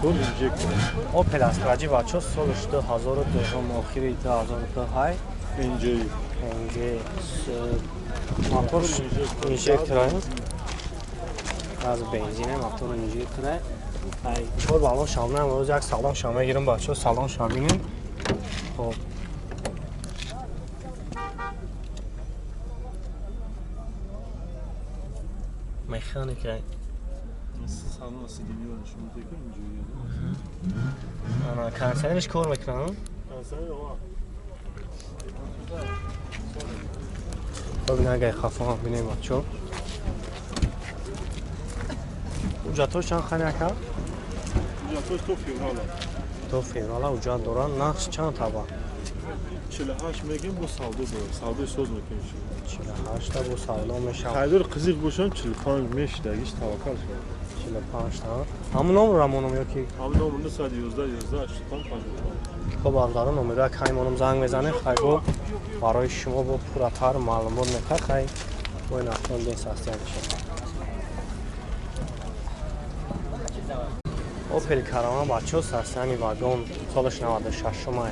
Opel Astra G бачо солш 2002, охири 2002 ҳай. NJ. NJ мотор инжектор аз бензин мотор инжектор. Ай чор баллон шамна рӯз як салон шам мегирам бачо, салон шам бинем. Хоб. Механика. Салон сидимиро нишон медиҳем инҷоя. Ана кондиционериш кор мекунад? Кондиционер ова. Хоб нагай хафа бинем бачо. Ҳуҷҷатҳош чанд хани ака? Ҳуҷҷатҳош то феврала. То феврала ҳуҷҷат доранд. Нақш чанд таба? 48 мегем, бо савдо дорем. Савдои соз мекунем. 48 та бо савдо мешавад. Хайдор қизиқ бошам 45 мешидагиш таваккал шавад. 45 та. Ҳамун номро монам ё ки? Ҳамун номер 911 11 85 55. Хоб бародарон, номеро кай монам занг мезанем, хай бо барои шумо бо пурратар маълумот мекард, хай бо ин автомобил састия мешавад. Opel Karama бачо састияни вагон солаш 96 май.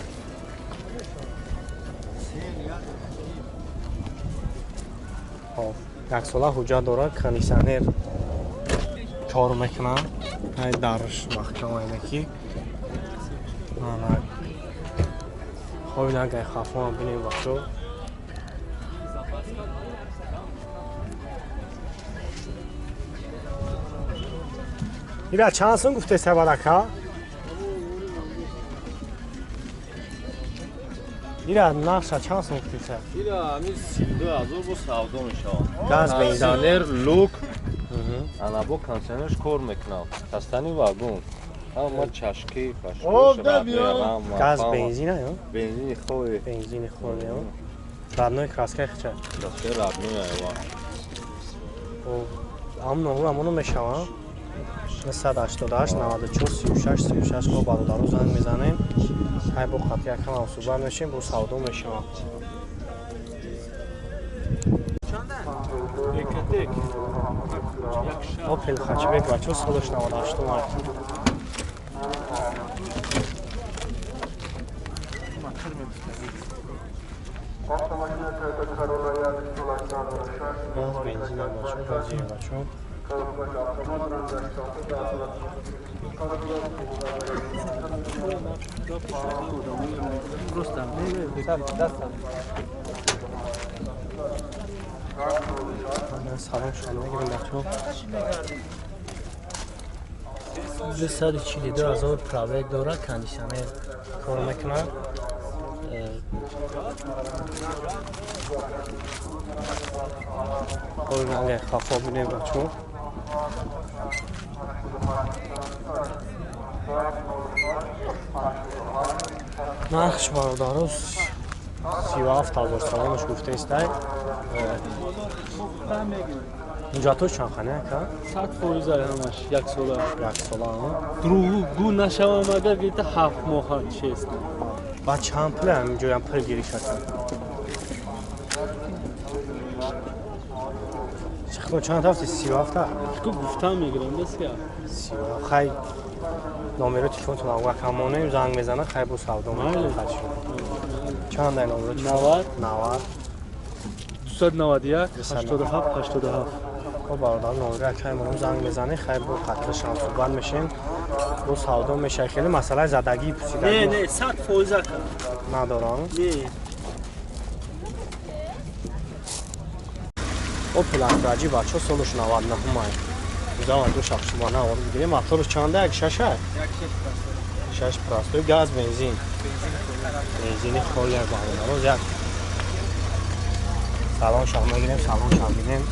Хоб, як сола ҳуҷҷат дорад, кондиционер кор мекунад. Ай дарш маҳкам айнаки. Хоб нагай хафон бинем бачо. Ира чанд сум гуфте сабарака? Ира нақша чанд сум гуфте? Ира ҳамин 32 000 бо савдо мешавад. Газ бензин. Кондиционер, люк, ана бо кондиционерш кор мекунад. Састани вагон. Ҳама чашки, пашки. Газ бензин ё? Бензини хови. Бензини хови ё? Родной краска хча. Краска родной ава. Ҳам номро ҳамоно мешавад. 988 94 36 36. Хоб бародаро занг мезанем. Ҳай бо хати якам ҳам суҳбат мешем, бо савдо мешавад. Opel Hatchback бачо солаш 98 май. Газ бензин бачо, гази бачо. Салом шумо мегирем бачо. 242 000 пробег дорад, кондиционер кор мекунад. Хоб нагай хафо бинем бачо. Нархш бародаро 37 000 сомонаш гуфтаистай. Ҳуҷҷатҳош чанд хана ака? 100% ҳамаш як сола. Як сола. Дурӯғгӯ нашавам агар гирифта 7 моҳа честно. Ба чанд пул ҳамин ҷоям пул гириш ака? Хо чанд ҳафти 37 та? Ку гуфтам мегирам дастга. 37 хай номеро телефонтон ава камонем занг мезана, хай бо савдо мекунем. Чанд ай номеро? 90 90 291 87 87. Хоб бародар, номеро акай монам занг мезанем, хай бо қатрашам суҳбат мешем. Бо савдо мешавад. Хеле масъалаи задагӣ пусидагӣ. Не, не, 100% ака. Надорам. Не. Opel Astra G бачо солаш 99 май. Зама ду шахс шумо на бигирем. Моторш чанда? Як шаш ай? Шаш простой, газ бензин. Бензини холи бародаро як салон шах мегирем, салон шах бинем.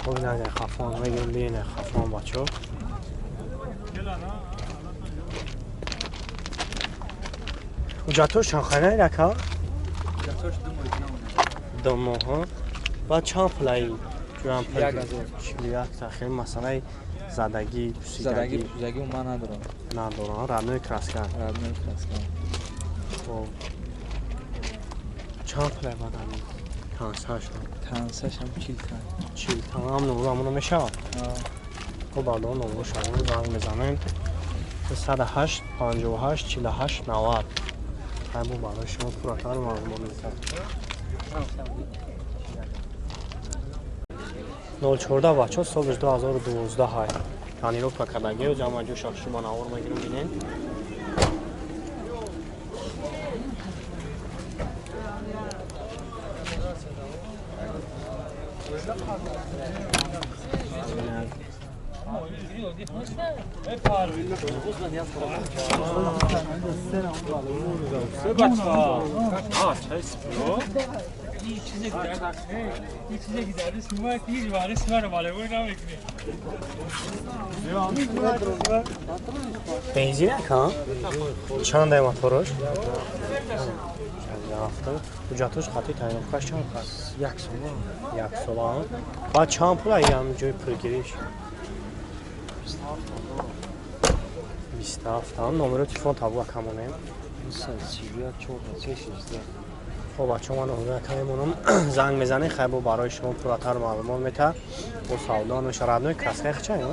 Хоб нагай хафон мегирем, бинем хафон бачо. Ҳуҷҷатҳош чанд хана рака? Ҳуҷҷатҳош 2 моҳ 2 моҳ. Баъд чанд пулаи ҷоям пул? 1000. 41 та. Хеле масъалаи Задагӣ, Задагӣ, пусидагӣ ман надорам. Надорам, родной краска. Родной краска. Хоб. Чанд пулай баъд ҳамин тансаш? Тансаш ҳам 40 тан. 40 тан ҳам номро ҳамоно мешавад? Хоб, баъдон номро шавон занг мезанем. 108 58 48 90. Ҳай бо барои шумо пурратар маълумот медиҳам. 014 бачо, солиш 2012 ҳай. Тонировка кардагиё, ҷамъа ҷӯшах шумо навор мегирем, бинен. Бензин ака? Чанд ай мотораш? 67. Ҳуҷҷатош хати тонировкаш чанд пул? Як сола. Як сола. Баъд чанд пул ай ҳам ҷои пулгириш? 27. Номеро телефон табу акамонем. 931 4 16. Хоб, бачаҳо, ман номеро акамонам. Занг мезанед, хай бо барои шумо пурратар маълумот метаҳад. Бо савдо меша. Родной краска хча ё?